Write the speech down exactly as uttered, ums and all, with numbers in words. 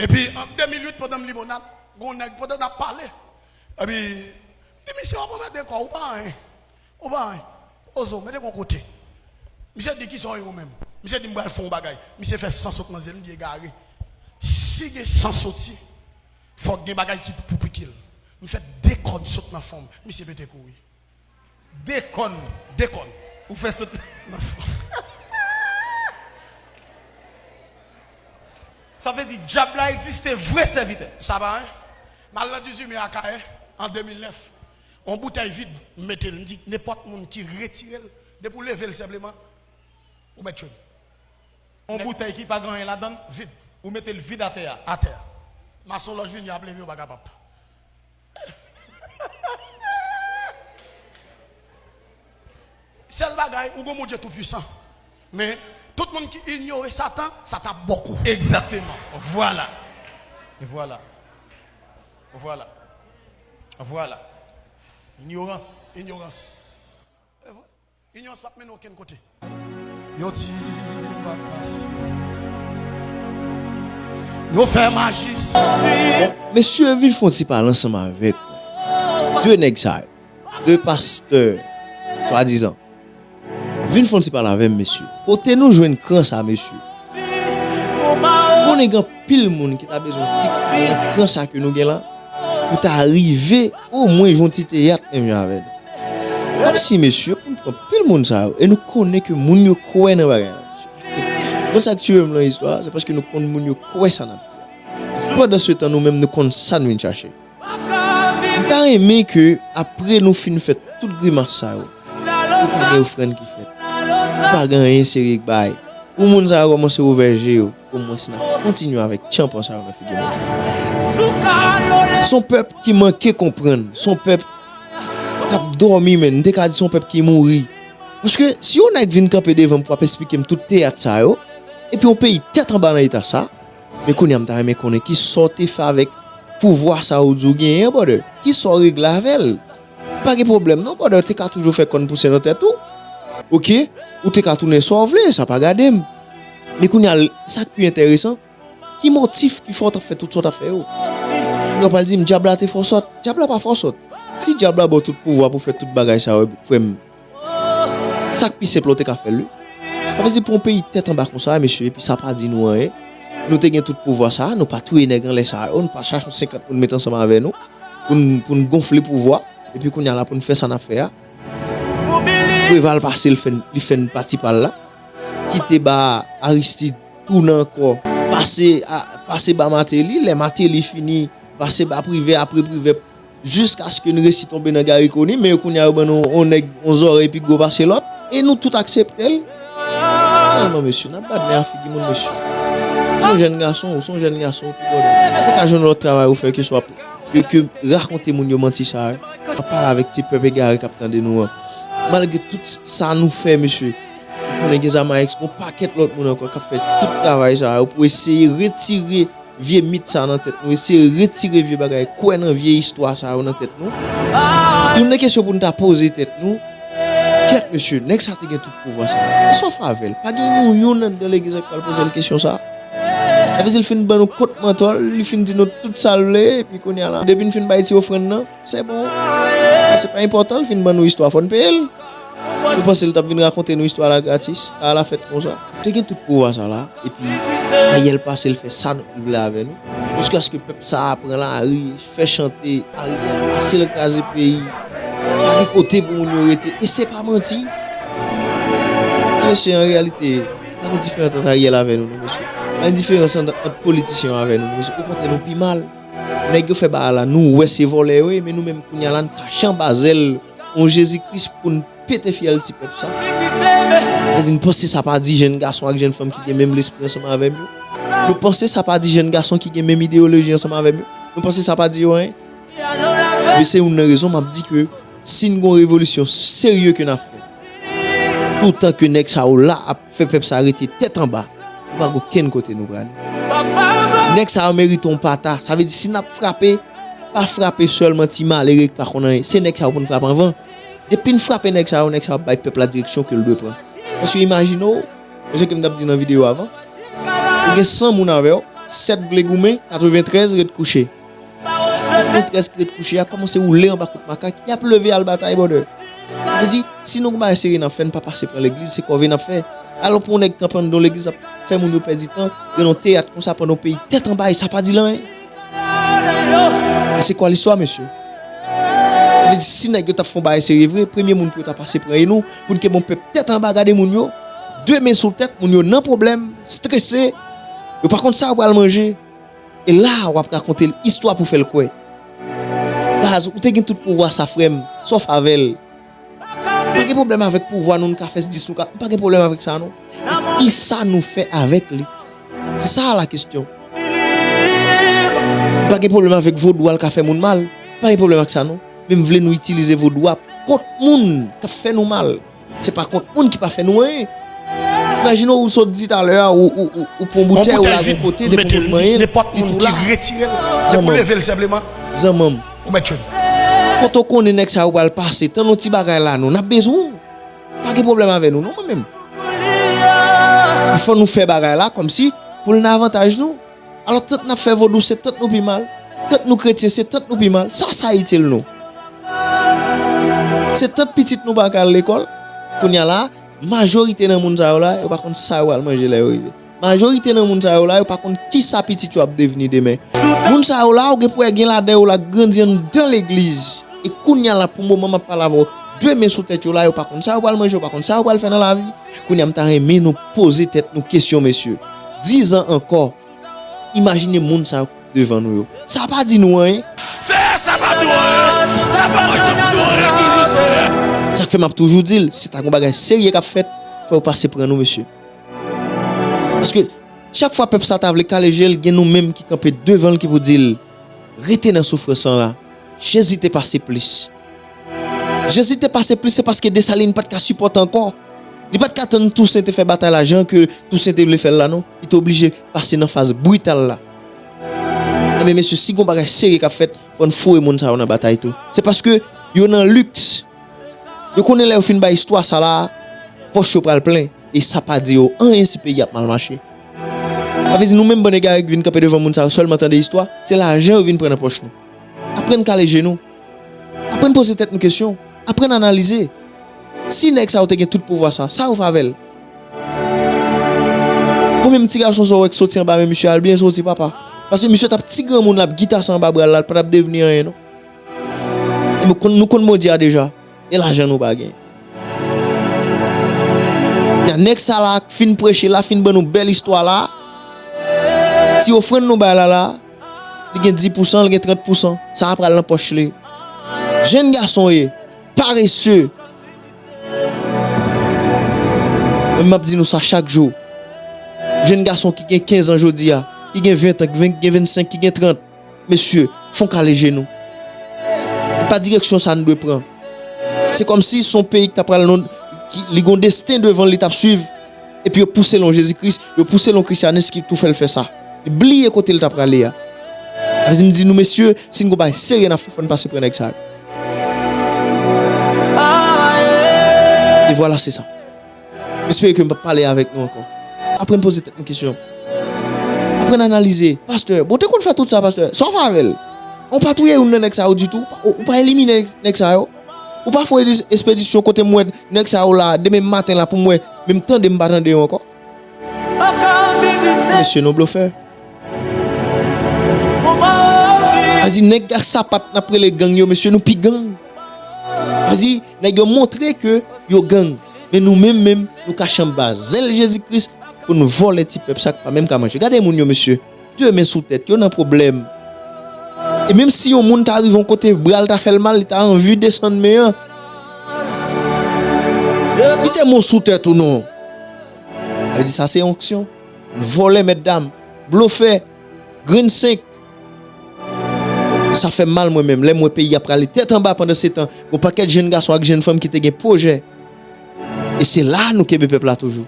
Epi an de mil uit, pandan m limonad, gon nèg, pandan n ap pale, epi m di, "Misye, w ap anmède kò w, ou pa anyen. Ou pa anyen. Poze w, mete kò w kote." Misye di, "Kisa w ye ou menm?" Misye di, "M pral fè yon bagay." Misye fè san sot nan zye l, m di, "Egare. Si gen san soti, fòk gen bagay ki pou pike l." M fè de kòn sot nan fwon m. Misye pete kouri. De kòn. De kòn. Ou fè sot. Sa vle di dyab la egziste vre, sèvitè. Sa pa anyen. M al nan dizuit me Akayè an de mil nèf. On boutèy vid, m mete l. M di, nenpòt moun ki retire l, depi w leve l senpleman, ou mèt tchwe m. On boutèy ki pa gen anyen ladan l, vid. Ou mete l vid atè a. Atè a. Mason lòj vini ap leve, yo pa kapab. Sèl bagay, ou gon Bondye toupwisan. Men, tout moun ki inyore Satan, sa t ap bò kou. Egzakteman. Vwala. Vwala. Vwala. Vwala. Inyorans. Inyorans. Inyans p ap mennen okenn kote. Yo di m p ap pase. Yo fè maji sou mwen. Bon, mesye, vin fè yon ti pale ansanm avèk mwen. De nèg sa yo. De pastè, swadizan. Vin fè yon ti pale avè m, mesye. Kote nou jwenn kran sa, mesye? Konnen gen anpil moun ki ta bezwen ti kran sa ke nou gen la pou ta rive omwen jwenn ti teyat menm jan avè nou. Kòmsi, mesye, pou n pran pil moun sa yo, e nou konnen ke moun yo kwè nan bagay la, mesye. Bon, sa k tiye m nan istwa a, se paske nou konn moun yo kwè sa n ap di a. Pandan se tan, nou menm, nou konn sa n vin chache. M ta renmen ke, apre nou fin fè tout grimas sa yo, pou pa gen ofrann ki fèt, pou pa gen anyen serye k bay, pou moun sa yo kòmanse ouvè je yo, omwen si n ap kontinye avèk tchanpan sa yo nan figi moun. Se yon pèp ki manke konprann, se yon pèp k ap dòmi, menm. M te ka di se yon pèp ki mouri. Paske si yon nèg vin kanpe devan m pou ap esplike m tout teyat sa yo, epi yon peyi tèt anba nan eta sa, men kounye a m ta renmen konnen kisa w te fè avèk pouvwa sa ou di w genyen, brother. Kisa w regle avè l? Pa gen pwoblèm non, brother, te ka toujou fè kòn pouse nan tèt ou. Oke? Ou te ka tounen sa w vle, sa pa gade m. Men kounye a, sa k pi enteresan, ki motif ki fè w t ap fè tout sa w t ap fè yo? Kounye a w pral di m dyab la te fè w sòt. Dyab la pa fè w sòt. Si dyab la ba w tout pouvwa pou fè tout bagay sa yo, frè m, sa k pi senp la w te ka fè l, wi. Sa vle di pou yon peyi tèt anba konsa, mesye, epi sa pa di nou anyen. Nou te gen tout pouvwa sa, nou pa touye nèg anlè sa yo, nou pa chache yon senkant moun met ansanm avè nou pou n, pou n gonfle pouvwa, epi kounye a la pou n fè sa n ap fè a. Preval pase, l fè n, li fè n pati pa l la. Kite ba Aristide tounen ankò. Pase a, pase ba Martelly, lè Martelly fini, pase ba Privè, apre Privè, jiskaske n resi tonbe nan Garry Conille, men yo kounye a yo ban nou yon nèg, yon zòrèy pi gwo pase lòt, e nou tout aksepte l. Finalman, mesye, n ap bat nen a figi moun, mesye. Ou se yon jèn gason, ou se yon jèn gason, ou pi gwo nèg. Ou te ka jwenn lòt travay ou fè ke swa ke, ke rakonte moun yo manti sa yo. Ap pale avèk ti pèp egare k ap tande nou an. Malgre tout sa nou fè, mesye, konnen gen Zamaex, gon pakèt lòt moun ankò k ap fè tout travay sa yo pou eseye retire vye mit sa nan tèt nou, eseye retire vye bagay, kwè nan vye istwa sa yo nan tèt nou. Youn nan kesyon pou n ta poze tèt nou, kèt mesye, nèg sa te gen tout pouvwa sa. Kisa w fè avè l? Pa gen nou youn anndan legliz la k pral poze l kesyon sa. Sa vle di l fin ban nou kout mantò l, li fin di nou tout sa l vle, epi kounye a la, depi n fin bay ti ofrann nan, se bon. Se pa enpòtan, l fin ban nou istwa, fò n peye l. Nou panse l t ap vin rakonte nou istwa la gratis? A la fèt konsa. Te gen tout pouvwa sa la, epi Ariel pase, l fè sa l vle avè nou. Jiskaske pèp sa a pran lari, fè chante, Ariel pase, l kraze peyi. Pa gen kote pou moun yo rete. E se pa manti. Mesye, an reyalite, pa gen diferans ant Ariel avè nou, non, mesye. Pa gen diferans ant, ant politisyen yo avè nou, non, mesye. Okontrè, nou pi mal. Nèg yo fè bagay la, nou wè se vòlè yo ye, men nou menm kounye a la, n kache anba zèl yon Jezi Kris pou n pete fyèl ti pèp sa. Vle di, n panse sa pa di jèn gason ak jèn fanm ki gen menm lespri ansanm avè m yo? Nou panse sa pa di jèn gason ki gen menm ideyoloji ansanm avè m yo? Nou panse sa pa di yo anyen? Men se youn nan rezon m ap di ke si n gon revolisyon serye ke n ap fè, toutan ke nèg sa yo la ap fè pèp sa rete tèt anba, nou pa gen okenn kote nou prale. Nèg sa yo merite yon pata. Sa vle di, si n ap frape, pa frape sèlman ti malere ki pa konn anyen. Se nèg sa yo pou n frape anvan. Depi n frape nèg sa yo, nèg sa yo ap bay pèp la direksyon ke l dwe pran. Paske imajine w, jan ke m t ap di nan videyo avan, ou gen san moun avè w, sèt vle goumen, katreventrèz ret kouche. Katreventrèz ki ret kouche a kòmanse woule anba kout makak, y ap leve al batay, brother. Sa vle di, si nou gon bagay serye n ap fè, n pa pase pran legliz, se kòve n ap fè. Alò pou yon nèg kanpe anndan yon legliz ap fè moun yo pèdi tan, gen yon teyat konsa pandan yon peyi tèt anba e sa pa di l anyen. E se kwa listwa, mesye? Sa vle di, si nèg yo t ap fè yon bagay serye vre, premye moun pou yo ta pase pran e nou, pou n kenbe yon pèp tèt anba, gade moun yo, de men sou tèt, moun yo nan pwoblèm, strese, yo pa konn sa yo pral manje. E la a, w ap rakonte l istwa pou fè l kwè. Baz, ou te gen tout pouvwa sa, frè m, sa w fè avè l? M pa gen pwoblèm avèk pouvwa nou, nou ka fè dis, nou ka, m pa gen pwoblèm avèk sa non. Men kisa nou fè avèk li? Se sa la kesyon. M pa gen pwoblèm avèk vodou a, l ka fè moun mal. M pa gen pwoblèm ak sa non. Men m vle nou itilize vodou a kont moun k ap fè nou mal. Se pa kont moun ki pa fè nou anyen. Imajine w, ou sot di talè a, ou, ou, ou, ou pran yon boutèy, ou lage yon kote, depi w konn manyen l, li tou la. Zanmanm. Zanmanm. Kote w konnen nèg sa yo pral pase, tann yon ti bagay la non, n ap bezwen w. Pa gen pwoblèm avè nou non, mwen menm. Fò nou fè bagay la kòmsi pou l nan avantaj nou. Alò, tant n ap fè vodou, se tant nou pi mal. Tant nou kretyen, se tant nou pi mal. Sa, sa itil nou? Se tant pitit nou pa ka al lekòl. Kounye a la, majorite nan moun sa yo la, yo pa konn sa yo al manje lè yo rive. Majorite nan moun sa yo la, yo pa konn kisa pitit yo ap devni demen. Moun sa yo la, ou gen pou wè gen ladan yo la k grandi anndan legliz. E kounye a la, pou moman m ap pale avè w, de men sou tèt yo la, yo pa konn sa yo pral manje, yo pa konn sa yo pral fè nan lavi. Kounye a, m ta renmen nou poze tèt nou kesyon, mesye. Diz an ankò, imajine moun sa yo k devan nou yo. Sa pa di nou anyen. Se sa pa di nou anyen. Sa pa janm di nou anyen toujou, se. Sa k fè m ap toujou di l, si ta gon bagay serye k ap fèt, fò yo pase pran nou, mesye. Paske chak fwa pèp sa ta vle kale je l, gen nou menm ki kanpe devan l ki pou di l, rete nan soufrans lan la. Jezi te pase plis. Jezi te pase plis, se paske Desalin pa t ka sipòte ankò. Li pa t ka tann Tousen te fè batay la jan ke Tousen te vle fè l la non. Li te oblije pase nan faz brital la. Ebyen, mesye, si gon bagay serye k ap fèt, fò n foure moun sa yo nan batay tou. Se paske yo nan liks. Yo konnen lè yo fin bay istwa sa la, pòch yo pral plen. E sa pa di yo anyen si peyi ap mal mache. Sa vle di nou menm bann egare k vin kanpe devan moun sa yo sèlman tande istwa, se lajan yo vin pran nan pòch nou. Aprann kale je nou. Aprann poze tèt nou kesyon. Aprann analize. Si nèg sa yo te gen tout pouvwa sa, sa yo fè avè l? Bon, menm ti gason sa w wè k soti anba men misye a, l byen soti, papa. Paske misye t ap ti granmoun, l ap gita sa anba bra l la, l pa t ap devni anyen non. Nou konn, nou konn Bondye a deja. E lajan nou pa gen. Nèg sa la k fin preche la, fin ban nou bèl istwa la. Ti ofrann nou bay la la, li gen dis pousan, li gen trant pousan. Sa a pral nan pòch li. Jenn gason ye, parese. Men m ap di nou sa chak jou. Jenn gason ki gen kenz an jodi a, ki gen ven an, ki gen vennsenk, ki gen trant. Mesye, fò n kale je nou. E pa direksyon sa n dwe pran. Se kòmsi se yon peyi ki ta pral nan, ki, li gon desten devan l, li t ap swiv. Epi yo pouse l yon Jezi Kris, yo pouse l yon Krisyanis ki tou fè l fè sa. Li bliye kote l ta prale a. Sa vle di m di nou, mesye, si n gon bagay serye n ap fè, fò n pase pran nèg sa yo. E vwala, se sa. M espere ke m p ap pale avèk nou ankò. Aprann poze tèt nou kesyon. Aprann analize. Pastè, bon, w te konn fè tout sa, pastè. Sa w fè avè l? Ou pa touye youn nan nèg sa yo ditou? Ou, ou pa elimine nèg sa yo? Ou pa fè yon espedisyon kote m wè nèg sa yo la, demen maten la pou m wè, men m tande m pa tande yo ankò? Mesye, nou blofè. Sa di nèg ak sapat n ap rele gang yo, mesye, nou pi gang. Sa di nèg yo montre ke yo gang. Men nou menm, menm, nou kache anba zèl Jezi Kris pou n vòlè ti pèp sa k pa menm ka manje. Gade moun yo, mesye. De men sou tèt, yo nan pwoblèm. E menm si yon moun ta rive yon kote, bra l ta fè l mal, li ta anvi desann men an. Kite men w sou tèt ou non. Sa vle di sa se onksyon. Vòlè, mètdam. Blofè. Grenn senk. Sa fè m mal mwen menm. Lè m wè peyi a prale tèt anba pandan se tan, gon pakèt jenn gason ak jenn fanm ki te gen pwojè. E se la nou kenbe pèp la toujou.